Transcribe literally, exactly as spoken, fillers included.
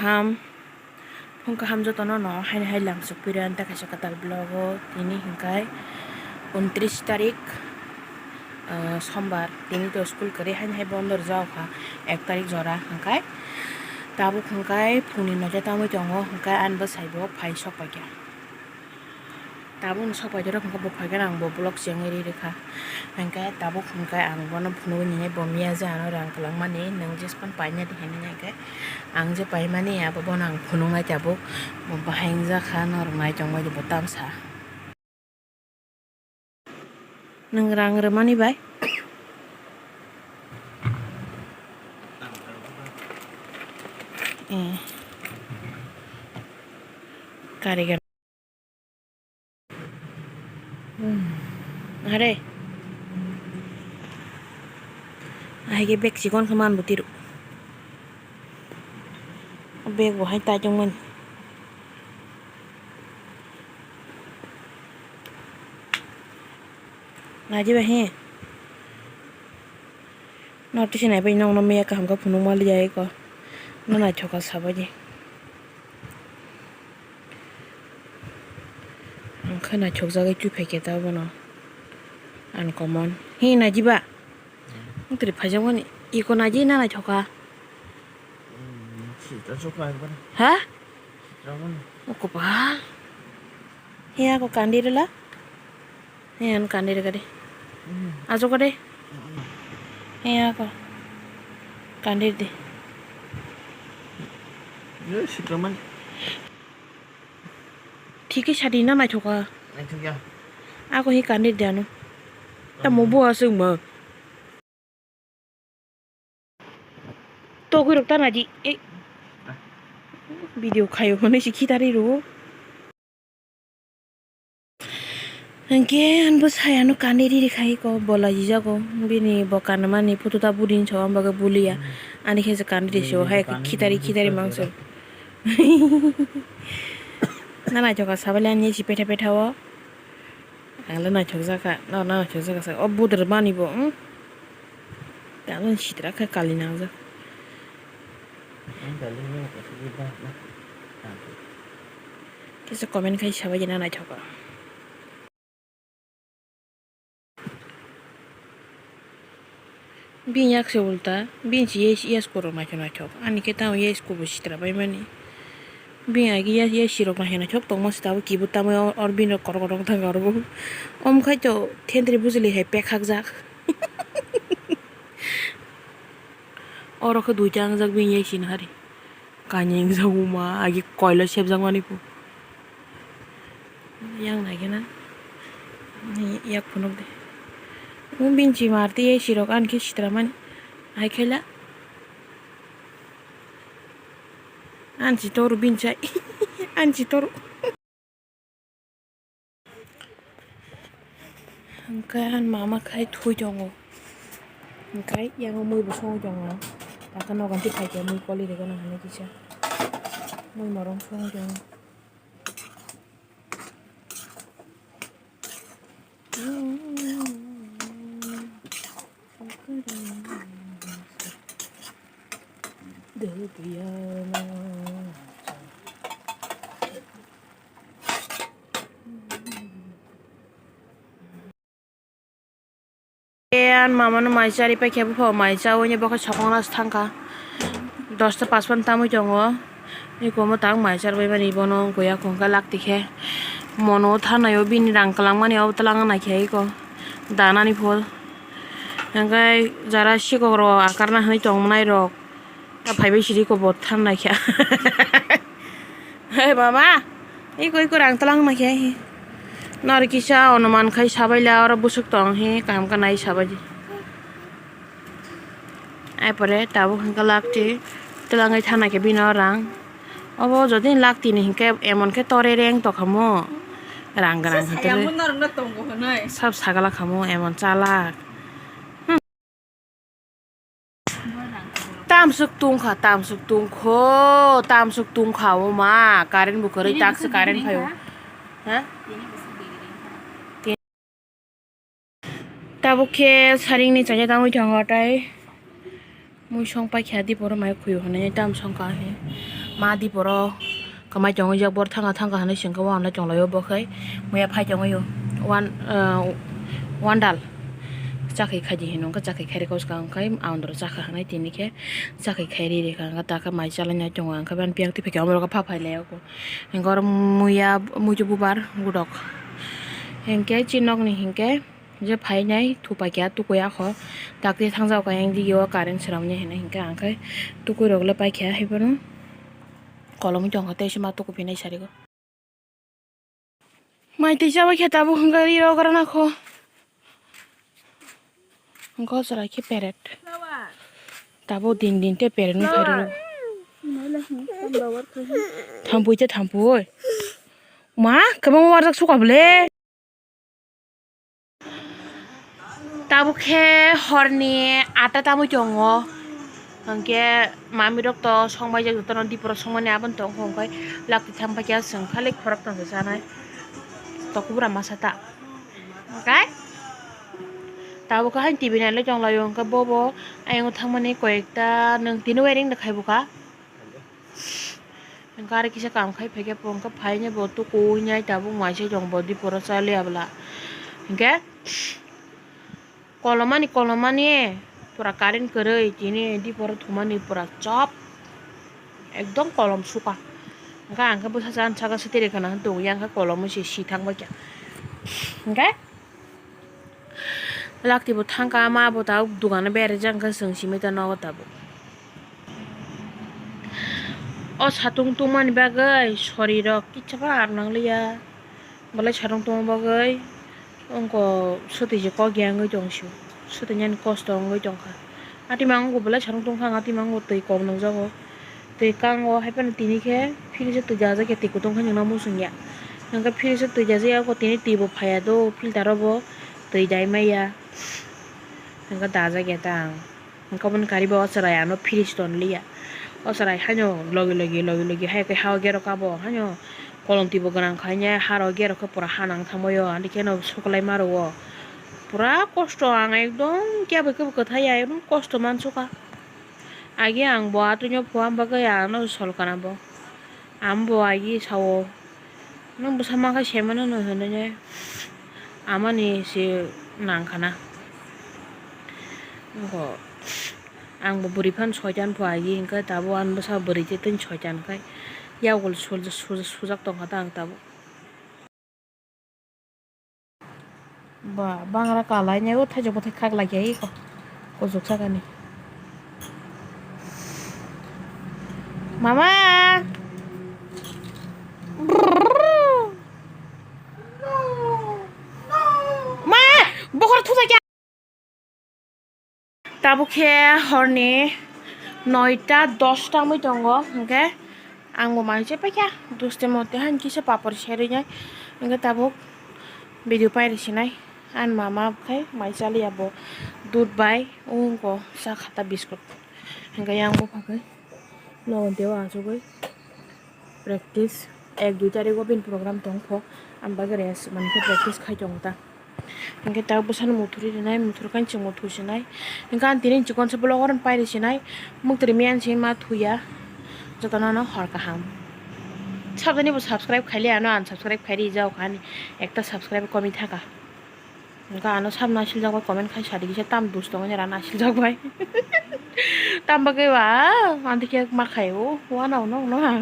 Am, phung kaham jotono no haini hai lamsok pira anta kaisa kwtal vlog o tini hwnkhe untris tarik, ah, sombar tini to school kwrwi haini hai bondo rwjak kha ek tarik jora hwnkhe tabuk hwnkhe phungni noja tangwi tongo hwnkhe ani bwsai bo phai sok paikha. Tabuk ni sok paijak rok hwnkhe bo phaikhe ang bo vlog chengwi ri rwkha. Hwnkhe tabuk hwnkhe ang bono phunugwi ninai bo miya je ano rang kwlangmani nwng jespan paina di hinwi hwnkhe ang je paimani abo bono ang phunuknai tabuk bo bahai wngjakha norok naitongmani bo tamsa. Nwng rang rwmani bai? Eh. Karigan. Hmm. Are. Ahai ke bag chikon khe man bwtwi rw. Bag bo hai tai tongmani. Naji ba he. Nortisi naibai nokno miya kaham khe phunuk maliya eko. No naithoka sabaidi. Ang khe naithokjagwi twi phaikhe ta bono. Uncommon. He najiba? Wng twi phaijakmani. Eko naji na naithoka? Ha? Kopal. He ako kandi rwla. He ano kandi rwgadi. Ajo kade. He ako. Kandi de. Yo, siklamani. Thikhe sadi na naithoka. Naithokya. Ako hi kandi de ano. Tamo bo aswk ma. Togwi rok ta naji. Eh. Video khayo hwnwi si khitari rwo. Hwnkhe ani bwsai ano kandi riri khai ko bola jijago. Bini bo kanmani photo ta budinso, ang bagwi buliya. Ani khe se kandi risi o hai khitari khitari mangso. Na naithoka sabaili ani si petha petha o. Ang le naithokjak kha, no, no naithokjak kha, o budar mani bo, hmm? Tamo sitra khe kali nangjak. Kisa comment khai sabai jana naithok kha. Bini yak se ulta, bini se yes, yes korok naithok naithok. Ani khe tamo yes kubo sitra bai mani. Bini agi yes, yes sirok naithok naithok tongma se tabuk kibo tamo or bini rok korok korok thang aro bo. Om khai to thentri bujili hai pekhak jak. Oro khe duita wngjak bini yes sini hari. Kanyeng jaguma agi koilo sepjakmani bo. Yang nai khe na yak phunuk de. Mo binchi marti ye sirok an khe sitra mani. Hai khaila. An si toru binchai. An si toru. Hwnkhe ani mama khai thui tongo. Hwnkhe yang mui bo songwi tongo. Aka nogo tei phaikhe mui koli rwgano hinwi kisa. Mui morong songwi tongo. Ani mama no mai chari paikhe, bupha mai chawi ni bokhe sokong ras thangkha. Dosta pachpan tamwi tongo. Eko mo tang mai char bai mani bono goya khongkha lakti khe. Mono thanai o bini rang kwlangmani o twlang naikhe eko. Danani phol. Hwnkhe jara sikok rok akarna hinwi tongmwnai rok. Ta phaibai siri ko bo than naikha. Hei mama, iko iko rang tlang naikha. Nor kisa onuman khai sabaila oro busuk tong he kaham khe nai sabaidi. Ai pore tabuk hwnkhe lakti twlangwi than naikha bini o rang. Obo jodi lakti ni hinkhe emon khe tore reng tokha mo. Rang rang saya hinkhe mo norok no tongo hwnwi. Sab sagala khamo emon chalak. Tamsuk tungkha, tamsuk tungkho, tamsuk tungkha o ma, current bo kwrwi, taksa current phaio. Ha? Tabuk khe saringni chaja tangwi thango tai. Mui song paikha diporo mai khuyo hinwi tam songkha he. Ma diporo kwmai tongwi jak bor thangkha thangkha hinwi swngkha, o ano chwnglaio bo khai muya phai tongwi o. One, ah, one dal. Chakhi khaidi hino wngkha, chakhi khairi koska wngkhai andro chakha hinwi tini khe chakhi khairi rikha wngkha, takhe mai chalainai tongo wngkha, bani piyang twi phaikha omorokhe pha phailaio. Hinkhe oro muya muitu bubar gudok. Hinkhe chi nokni hinkhe je phainai thupaikha tukui akho takti thangjak kha yang digi o current swnamya hinwi hinkhe ang khe tukui rok le paikha haiphano kolomwi tongkha tei se ma tuku phinai sarigo. Mai twi chabai khe tabuk hinkhe ri rok rana kho. Hinkhe o chwrai khe peret. Tabuk din din tei peret wng phai rw. Thampui tei thampui. Ma, kwbangma warjak suka bwle. Tabuk khe horni atta tamwi tongo. Hinkhe mamirok to songbaijak jotono diporo songmani aboni tongkha, hinkhe lakti thampaikha chwng khali khoroknw se chanai. Tokubura masa ta. Hinkhe tabuk khe hain T V nailai tonglaio, hinkhe bobo ayang thangmani koyekta nwng tini wedding da khaibukha. Hinkhe ari kisa kam khai phaikhe bo hinkhe phainai bo tukuinai tabuk maisai tong bo diporo chaliya bwla. Hinkhe kolomani kolomani pura current kwrwi tini diporo thumani pura chop ekdom kolom suka. Hinkhe ang khe bwsa chan saka swtwi rwkha nang tongya hinkhe kolomwi se si thangbaikha. Hinkhe. Lakti bo thangkha, ma bo tabuk dukano berajak wngkha, chwng simi ta nogo tabuk. O satung tungmani bagwi sorirok kisa bar nangliya. Belai satung tungma bagwi wngkha swtwi se kok ya wngwi tong sio, swtwi nani kosto wngwi tongkha. Atima wngkha belai satung tungkha, atima wngkha twi kok nukjago. Twi kango, haiphano tini khe fridge o twi dajak ya, twi kutung khe nwngno muchung ya. Hwnkhe fridge o twi dajak ya, abo tini twi bo phaiya do, filter o bo twi dai maya. Hwnkhe dajak ya ta ang. Hwnkhe aboni kari bo o chwrai ano fridge ton liya. O chwrai haino logi logi, logi logi hai khe ha o gerok abo haino kolom twi bo gwnang kha, haino haro gerok khe pura ha nang thangbai o, ani kheno suklai ma rwo. Pura kosto ang ekdom kebo kebo kwthai ya, ekdom kosto mansukha. Agi ang bo atwino phuar bagwi ano sol kana bo. Ang bo agi sao, "Nwng bwsa mankha se mano no," hinwi amani se nang khana. Bo ang bo bwrwi phano soitan pho agi hinkhe tabuk ani bwsa bwrwi tei tini soitan khai yakul sul-, sul-, sujak tongkha ta ang tabuk. Ba, bangra kalai nai o, thaijak bwthai khak lai khe iko. Kuchuk sakani. Mama! Ma! Bokhorok thutai khe. Tabuk khe horni noita dosta wngwi tongo, hinkhe ang bo manwi se paikha, duste mote haini kisa papor serwi nai, hinkhe tabuk video pairi sinai. Ani mama khai mai chaliya bo dudh bai wngko cha kha ta biskut, hinkhe yang bupha khe nogo tei o achugwi. Practice ek dui tarik o bini program tong pho, ang bagwi rest, mani khe practice khai tongo ta. Hinkhe ta bwsano muthuri rinai, muthur khe chwng muthur sinai. Hinkhe ang tini chikon se vlog oro pairi sinai, muktri miyan se ma thuya, jotono no hor kaham. Sabjani bo subscribe khaili ano unsubscribe khairi jao khani, ekta subscribe komi thaka. Hinkhe ano sab naisiljak bai comment khai sadi kisa tam dus tongwi nai ra naisiljak bai. Tam bagwi ba, anti khe ma khai o, wana uno uno ha.